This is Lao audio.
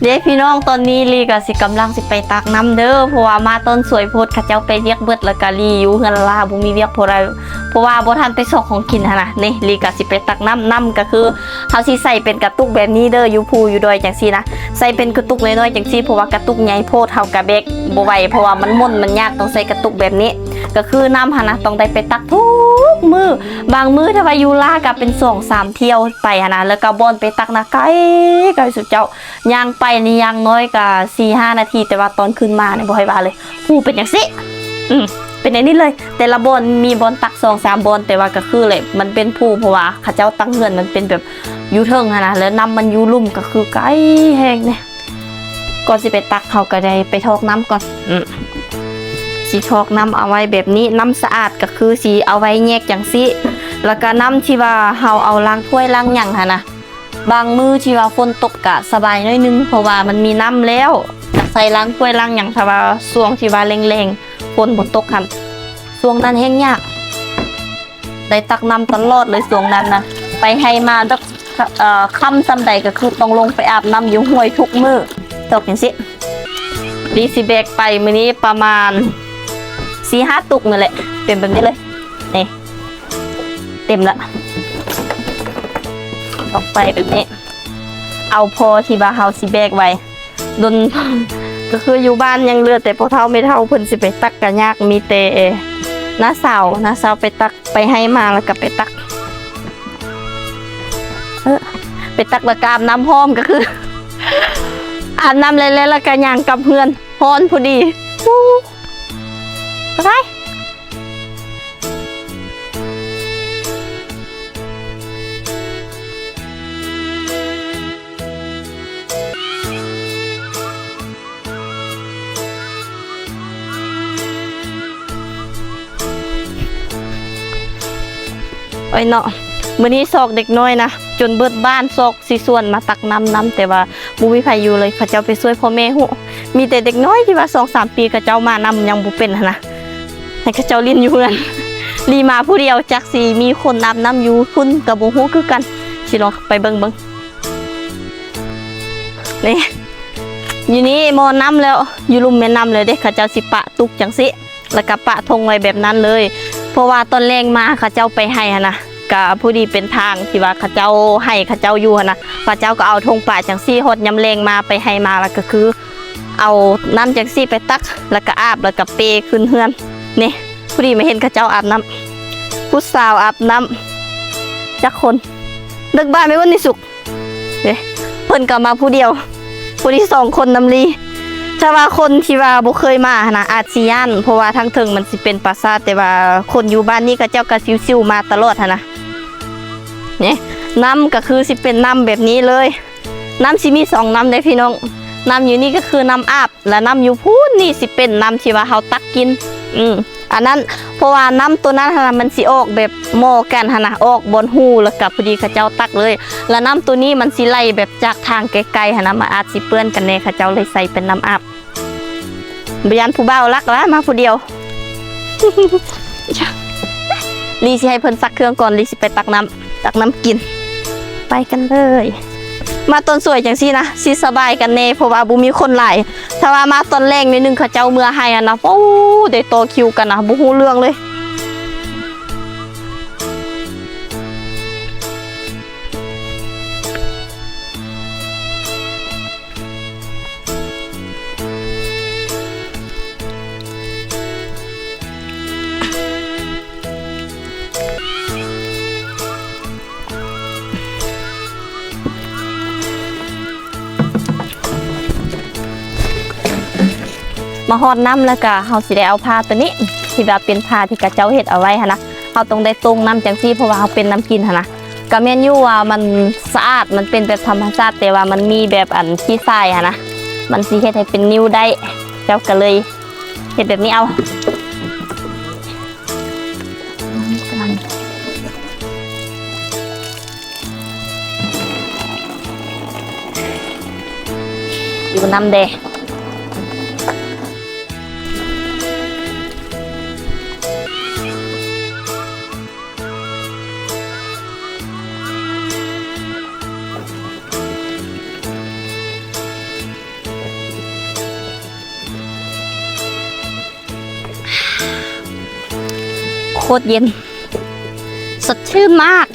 ເດ້ພີ່ນ້ອງ, ຕອນນີ້ລີກໍຊິກຳລັງຊິໄປຕັກນ້ຳເດີ ເພາະວ່າມາຕອນສວຍໂພດ ເຂົາເຈົ້າໄປວຽກເບິດ ແລ້ວກໍລີຢູ່ເຮືອນລາ ບໍ່ມີວຽກພໍໄດ້ ເພາະວ່າບໍ່ທັນໄປຊອກຂອງກິນຫັ້ນນະ. ນີ້ ລີກໍຊິໄປຕັກນ້ຳ, ນ້ຳກໍຄືເຮົາຊິໃສ່ເປັນກະຕຸກແບບນີ້ເດີ ຢູ່ພູຢູ່ດອຍຈັ່ງຊີ້ນະ ໃສ່ເປັນກະຕຸກນ້ອຍໆຈັ່ງຊີ້ ເພາະວ່າກະຕຸກໃຫຍ່ໂພດ ເຮົາກໍແບກບໍ່ໄຫວ ເພາະວ່າມັນໝົນມັນຍາກ ຕ້ອງໃສ່ກະຕຸກແບບນີ້. ກໍຄືນ້ຳຫັ້ນນະ ຕ້ອງໄດ້ໄປຕັກທຸກມື້ ບາງມື້ຖ້າວ່າຢູ່ລາກໍເປັນສອງສາມທ່ຽວໄປຫັ້ນນະ ແລ້ວກໍບ່ອນໄປຕັກນະ ໄກ ໄກສຸດເຈົ້າ. ຍ່າງໄປນີ້ຢ່າງໜ້ອຍກໍສີ່ຫ້ານາທີ ແຕ່ວ່າຕອນຂຶ້ນມານີ້ບໍ່ໃຫ້ວ່າເລີຍ ພູເປັນຈັ່ງຊີ້ ອືມ ເປັນອັນນີ້ເລີຍ. ແຕ່ລະບ່ອນມີບ່ອນຕັກສອງສາມບ່ອນ ແຕ່ວ່າກໍຄືແຫຼະ ມັນເປັນພູ ເພາະວ່າເຂົາເຈົ້າຕັ້ງເຮືອນມັນເປັນແບບຢູ່ເທິງຫັ້ນນະ ແລ້ວນ້ຳມັນຢູ່ລຸ່ມ ກໍຄືໄກແຮງເດ້. ກ່ອນຊິໄປຕັກ ເຮົາກໍໄດ້ໄປຖອກນ້ຳກ່ອນ ອືມ ຊິຖອກນ້ຳເອົາໄວ້ແບບນີ້. ນ້ຳສະອາດກໍຄືຊິເອົາໄວ້ແຍກຈັ່ງຊີ້ ແລ້ວກໍນ້ຳທີ່ວ່າເຮົາເອົາລ້າງຖ້ວຍລ້າງຫຍັງຫັ້ນນະ ບາງມື້ທີ່ວ່າຝົນຕົກກະສະບາຍໜ້ອຍໜຶ່ງ ເພາະວ່າມັນມີນ້ຳແລ້ວ ກະໃສ່ລ້າງຖ້ວຍລ້າງຫຍັງ. ຖ້າວ່າຊ່ວງທີ່ວ່າແລ້ງໆ ຝົນບໍ່ຕົກຫັ້ນ ຊ່ວງນັ້ນແຮ່ງຍາກ ໄດ້ຕັກນ້ຳຕະຫຼອດເລີຍຊ່ວງນັ້ນນະ. ໄປໄຮ່ມາດອກ ເອີ ຄ່ຳສ່ຳໃດກໍຄືຕ້ອງລົງໄປອາບນ້ຳຢູ່ຫ້ວຍທຸກມື້ ຕອກຈັ່ງຊີ້. ລີຊິແບກໄປມື້ນີ້ປະມານສີ່ຫ້າຕຸກນີ້ແຫຼະ ເຕັມແບບນີ້ເລີຍ ນີ້ ເຕັມລະ ອອກໄປແບບນີ້ ເອົາພໍທີ່ວ່າເຮົາຊິແບກໄຫວ. ດົນ ກໍຄືຢູ່ບ້ານຍັງເຫຼືອແຕ່ພໍ່ເຖົ້າແມ່ເຖົ້າ ເພິ່ນຊິໄປຕັກກໍຍາກ ມີແຕ່ນ້າສາວ ນ້າສາວໄປຕັກ ໄປໄຮ່ມາແລ້ວກໍໄປຕັກ ເອີ ໄປຕັກແລ້ວກໍອາບນ້ຳພ້ອມ ກໍຄືອາບນ້ຳແລ້ວ ແລ້ວກໍຍ່າງກັບເຮືອນ ຮ້ອນພໍດີ ໄປ. ໂອ້ຍເນາະ ມື້ນີ້ຊອກເດັກນ້ອຍນະ ຈົນເບິດບ້ານ ຊອກຊິຊວນມາຕັກນ້ຳນຳ ແຕ່ວ່າບໍ່ມີໃຜຢູ່ເລີຍ ເຂົາເຈົ້າໄປຊ່ວຍພໍ່ແມ່ຮູ້ ມີແຕ່ເດັກນ້ອຍທີ່ວ່າສອງສາມປີ ເຂົາເຈົ້າມານຳຍັງບໍ່ເປັນຫັ້ນນະ ໃຫ້ເຂົາເຈົ້າຫຼິ້ນຢູ່ເຮືອນ. ລີມາຜູ້ດຽວ ຈັກຊິມີຄົນອາບນ້ຳຢູ່ພຸ້ນກໍບໍ່ຮູ້ຄືກັນ ຊິລອງໄປເບິ່ງເບິ່ງ. ນີ້ ຢູ່ນີ້ໝໍ້ນ້ຳແລ້ວ ຢູ່ລຸ່ມແມ່ນ້ຳແລ້ວເດ້ ເຂົາເຈົ້າຊິປະຕຸກຈັ່ງຊີ້ ແລ້ວກໍປະຖົງໄວ້ແບບນັ້ນເລີຍ ເພາະວ່າຕອນແລງມາເຂົາເຈົ້າໄປໄຮ່ຫັ້ນນະ ກະພໍດີເປັນທາງທີ່ວ່າເຂົາເຈົ້າໄຮ່ເຂົາເຈົ້າຢູ່ຫັ້ນນະ ເຂົາເຈົ້າກໍເອົາຖົງປະຈັ່ງຊີ້ ຮອດຍາມແລງມາໄປໄຮ່ມາ ແລ້ວກໍຄືເອົານ້ຳຈັ່ງຊີ້ໄປຕັກ ແລ້ວກໍອາບ ແລ້ວກໍເປຂຶ້ນເຮືອນ. ນີ້ ພໍດີມາເຫັນເຂົາເຈົ້າອາບນ້ຳ ຜູ້ສາວອາບນ້ຳຈັກຄົນ ເດິກບ້ານແມ່ນບໍ່ນີ້ສຸກ. ເດ້ ເພິ່ນກໍມາຜູ້ດຽວ ຜູ້ນີ້ສອງຄົນນຳລີ. ຖ້າວ່າຄົນທີ່ວ່າບໍ່ເຄີຍມາຫັ້ນນະ ອາດຊິຢ້ານ ເພາະວ່າທາງເທິງມັນຊິເປັນປາສາດ ແຕ່ວ່າຄົນຢູ່ບ້ານນີ້ເຂົາເຈົ້າກໍຊິວໆມາຕະຫຼອດຫັ້ນນະ. ນີ້ ນ້ຳກໍຄືຊິເປັນນ້ຳແບບນີ້ເລີຍ. ນ້ຳຊິມີສອງນ້ຳເດ້ພີ່ນ້ອງ. ນ້ຳຢູ່ນີ້ກໍຄືນ້ຳອາບ ແລະ ນ້ຳຢູ່ພຸ້ນນີ້ຊິເປັນນ້ຳທີ່ວ່າເຮົາຕັກກິນ. ອືມ ອັນນັ້ນ ເພາະວ່ານ້ຳໂຕນັ້ນຫັ້ນນະ ມັນຊິອອກແບບໝໍ້ກັນຫັ້ນນະ ອອກບ່ອນຮູ ແລ້ວກໍພໍດີເຂົາເຈົ້າຕັກເລີຍ. ແລະ ນ້ຳໂຕນີ້ມັນຊິໄຫຼແບບຈາກທາງໄກໆຫັ້ນນະ ມັນອາດຊິເປື້ອນກັນແດ່ ເຂົາເຈົ້າເລີຍໃສ່ເປັນນ້ຳອາບ. ບໍ່ຢ້ານຜູ້ບ່າວລັກລະ ມາຜູ້ດຽວ. ລີຊິໃຫ້ເພິ່ນຊັກເຄື່ອງກ່ອນ ລີຊິໄປຕັກນ້ຳ ຕັກນ້ຳກິນ ໄປກັນເລີຍ. ມາຕອນສວຍຈັ່ງຊີ້ນະ ຊິສະບາຍກັນແດ່ ເພາະວ່າບໍ່ມີຄົນຫຼາຍ. ຖ້າວ່າມາຕອນແລງໜ້ອຍໜຶ່ງ ເຂົາເຈົ້າເມືອໄຮ່ຫັ້ນນະ ໂອ້ ໄດ້ຕໍ່ຄິວກັນນະ ບໍ່ຮູ້ເລື່ອງເລີຍ. ມາຮອດນ້ຳແລ້ວກະ ເຮົາຊິໄດ້ເອົາຜ້າໂຕນີ້ ທີ່ວ່າເປັນຜ້າທີ່ເຂົາເຈົ້າເຮັດເອົາໄວ້ຫັ້ນນະ ເຮົາຕ້ອງໄດ້ໂຕ່ງນ້ຳຈັ່ງຊີ້ ເພາະວ່າເຮົາເປັນນ້ຳກິນຫັ້ນນະ. ກະແມ່ນຢູ່ວ່າມັນສະອາດ ມັນເປັນແບບທຳມະຊາດ ແຕ່ວ່າມັນມີແບບອັນຂີ້ຊາຍຫັ້ນນະ ມັນຊິເຮັດໃຫ້ເປັນນິ້ວໄດ້ ເຈົ້າກະເລີຍເຮັດແບບນີ້ເອົາ. ຢູ່ນຳແດ່. ມ ໂຄດເຢັນ ສົດຊື່ນມາກ.